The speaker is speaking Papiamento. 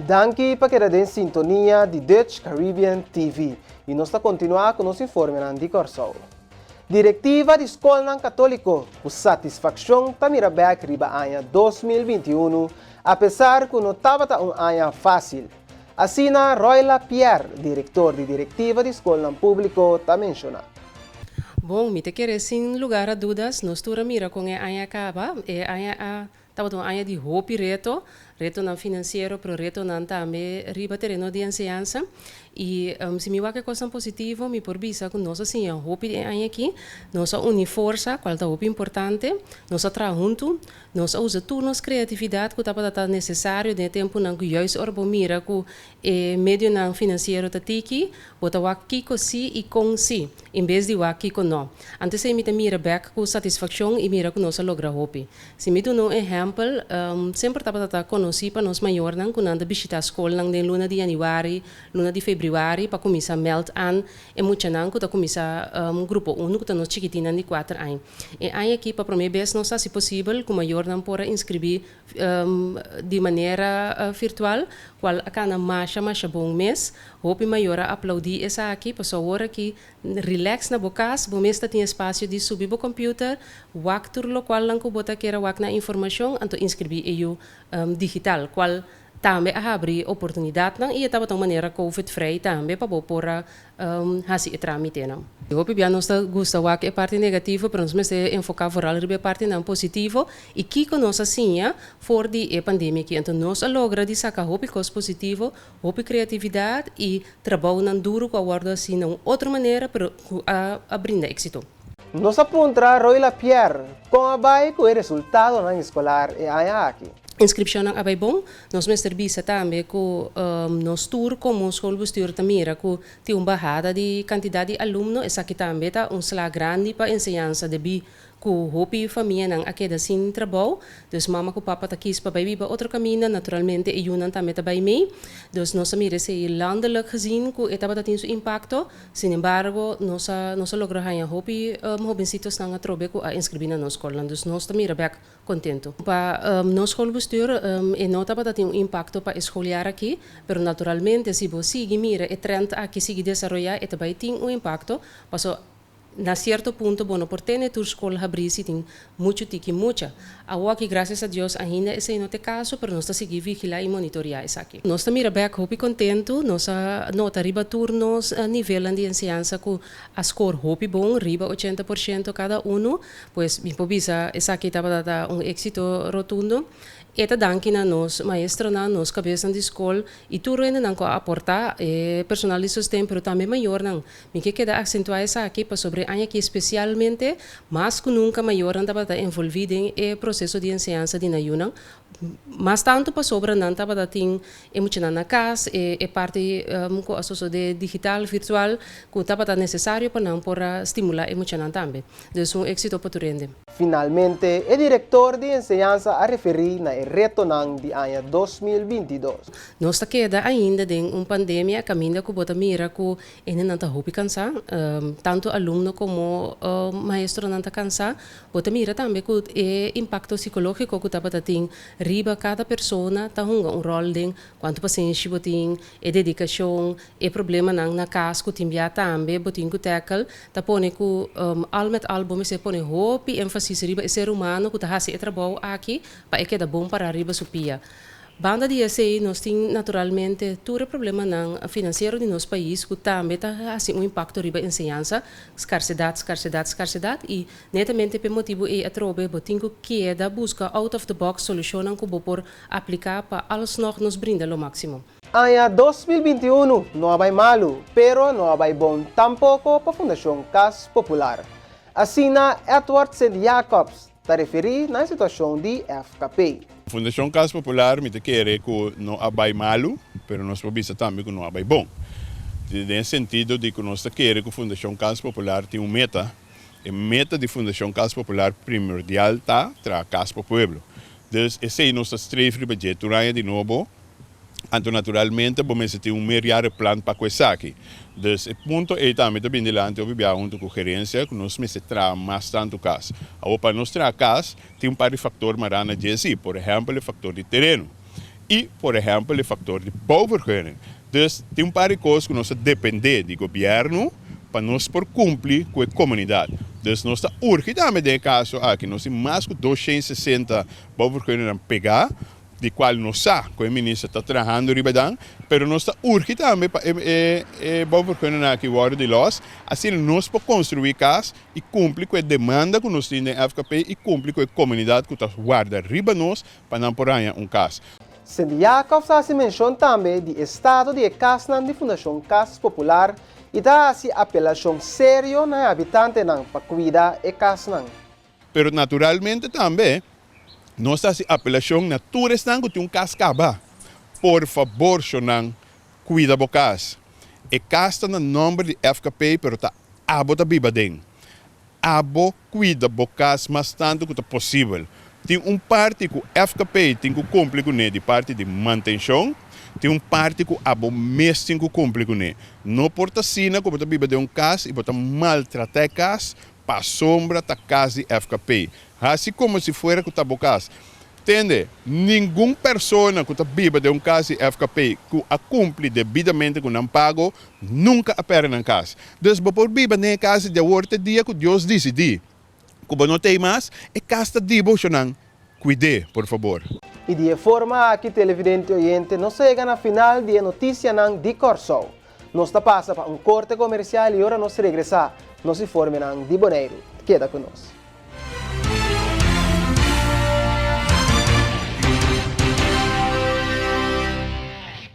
Danki pa keda den sintonia di Dutch Caribbean TV i nos ta kontinuá ku nos informenan di Kòrsou. Direktiva di skolnan katóliko ku satisfakshon ta mira bèk riba aña 2021 apesar ku no tabata un aña fásil. Asina Royla Pierre, direktor di direktiva di skolnan públiko, ta menshoná. Bon, mi ta kere sin lugar a dudas, nos tur a mira kon e aña a kaba. E aña a tabata un aña di hopi reto, retonan finansiero, pero retonan tambe riba tereno di enseñansa. I si mi wak e kosnan positivo, mi por bisa ku nos a siña hopi di e aña aki. Nos a uni forsa, kual ta hopi importante. Nos a traha huntu. Nos a usa tur nos kreatividat ku tabata ta nesesario den e tempunan ku juist ora bo mira ku e medionan finansiero ta tiki, bo ta wak kiko si i kon si, en bes di wak kiko no. Anto esei mi ta mira bek ku satisfakshon i mira ku nos a logra hopi. Si mi duna un ehèmpel, semper tabata ta konosí pa nos mayornan ku nan ta bishitá skolnan den luna di yanüari, luna di febrüari pa kuminsá mèld an e muchanan ku ta kuminsá grupo unu ku ta nos chikitinnan di kuater aña. E aña akí pa promé bes nos a hasi posibel ku mayornan por a inskribí di manera virtual, kual a kana masha masha bon mes. Hopi mayor a aplaudí esaki pasobra awor akí Relax na bo cas, bo mes ta tin espacio di subi bo computer, wak tur locualnan cu bo ta kier a wak na informacion, anto inscribi e yu digital, cual tambe a habri oportunidadnan y e tabata un manera covid vrij tambe pa bo por a haci e tramitenan. Hopi bia nos ta gusta wak e parti negativo, pero nos mester enfoca vooral riba e partinan positivo y kico nos a siña for di e pandemia aki. Anto nos a logra di saca hopi cos positivo, hopi creatividad y Trabounan duru ku a wòrdu hasi na un otro manera pero ku a a brinda éksito. Nos a puntra Roy Lapierre kon a bai ku e resultadonan eskolar e aña aki. Inskripshonnan a bai bon. Nos mester bisa tambe ku nos tur komo schoolbestuur ta mira ku tin un bahada di kantidat di alumno. Esaki tambe ta un sla grandi pa enseñansa debí Ku hopi famianan a keda sin trabou, dus mama ku papa ta kis pa bai biba otro kaminda, naturalmente e yunan tambe ta bai mee. Dus nos a mira esei landelijk gezien ku e tabata tin su impakto, sin embargo nos a nos a logra haña hopi hobensitosnan atrobe ku a inskribí na nos skolnan, dus nos ta mira bèk kontentu. Pa nos schoolbestuur e no tabata tin un impakto pa e schooljaar aki, pero naturalmente si bo sigui mira e trend aki sigui desaroyá e ta bai tin un impakto, paso Na cierto punto bo no por tene tur scol habri si tin mucho tiki mucha. Awoki gracias a Dios ainda esey no ta e caso pero nos ta sigui vigila y monitoria esaki. Nos ta mira bek hopi contento, nos a nota riba tur nos nivelnan di enseñansa cu a score hopi bon, riba 80% cada uno, pues mi por bisa esaki tabata ta un exito rotundo. E ta danki na nos maestronan, nos cabesnan di scol y tur hendenan cu a aporta, e personal di sosten pero tambe mayornan. Mi ke keda aksentuá esaki pasobra e aña aki spesialmente mas ku nunka mayornan tabata envolví den e proseso di enseñansa di nan yunan. Mas tantu pasobra nan tabata tin e muchanan na kas, e e parti ku a sosodé digital, virtual, ku tabata nesesario pa nan por a stimulá e muchanan tambe. Dus un éksito pa tur hende. Finalmente, e direktor di enseñansa a referí na e retonan di aña 2022. Nos ta keda ainda den un pandemia kaminda ku bo ta mira ku Hendenan ta hopi kansá, tantu alumno komo maestronan ta kansá. Bo ta mira tambe ku e impakto sikológiko ku tabata tin riba kada persona ta hunga un ròl den kuantu pasenshi bo tin, e dedikashon, e problemanan na kas ku tin bia tambe bo tin ku tèkel. Ta pone ku al met al bo mester pone hopi énfasis riba e ser humano ku ta hasi e trabou aki pa e keda bon pará riba su pia. Banda di esei nos tin naturalmente tur e problemanan finansiero di nos pais ku tambe ta hasi un impakto riba enseñansa, skarsedat, skarsedat, skarsedat i netamente p'e motibu ei atrobe bo tin ku keda buska out of the box solushonnan ku bo por apliká pa alsnog nos brinda lo máksimo. Aña 2021 no a bai malu, pero no a bai bon tampoko pa Fundashon Kas Popular. Asina Edward Sint Jacobs ta referí na e situashon di FKP. Fundashon Kas Popular mi ta kere ku no a bai malu, pero nos por bisa tambe ku no a bai bon. Den e sentido di ku nos ta kere ku Fundashon Kas Popular tin un meta. E meta di Fundashon Kas Popular primordial ta traha kas pa pueblo. Dus esei nos ta streef riba dje tur aña di nobo. Anto naturalmente bo mester tin un meerjarenplan pa ku esaki. Dus e punto ei tambe ta bin dilanti hopi biaha huntu ku gerencia ku nos mester traha mas tantu kas. Awor pa nos traha kas tin un par di faktor mará na dje si, por ehèmpel e faktor di tereno. I, por ehèmpel, e faktor di bouwvergunning. Dus, tin un par di kos ku nos ta dependé di gobièrnu pa nos por kumpli ku e komunidat. Dus nos ta urgi tambe den e kaso aki, nos tin mas ku 260 bouwvergunningnan pegá, di kual nos sa ku e minister ta trahando riba dan, pero nos ta urgi tambe pa e e bouwvergunningnan aki wòrdu di lòs, asina nos por konstruí kas i kumpli ku e demanda ku nos tin den FKP i kumpli ku e komunidat ku ta warda riba nos pa nan por haña un kas. Cindy Jacobs a hasi menshon tambe di estado di e kasnan di Fundashon Kas Popular i ta hasi apelashon serio na e habitantenan pa kuida e kasnan. Pero naturalmente tambe nos ta hasi apelashon na tur esnan ku tin un kas kaba, por fabor shonnan kuida bo kas. E kas ta na nòmber di FKP pero ta abo ta biba den. Abo kuida bo kas mas tantu ku ta posibel. Tin un parti ku FKP tin ku kumpli kuné di parti di mantenshon, tin un parti ku abo mes tin ku kumpli kuné. No por ta asina ku bo ta biba den un kas i bo ta maltratá e kas pasobra ta kas di FKP. Hasi komo si fuera ku ta bo kas. Tende, ningun persona ku ta biba den un kas di FKP ku a kumpli debidamente ku nan pago, nunka a pèrdè nan kas. Dus bo por biba den e kas di awor te dia ku Dios disidí ku bo no t'ei mas, e kas ta di bo, shonnan. Kuid'é, por fabor. I di e forma aki, televidente oyente, nos a yega na final di e notisianan di Kòrsou. Nos ta pasa pa un korte komersial i ora nos regresá, nos informenan di Boneiru. Keda ku nos.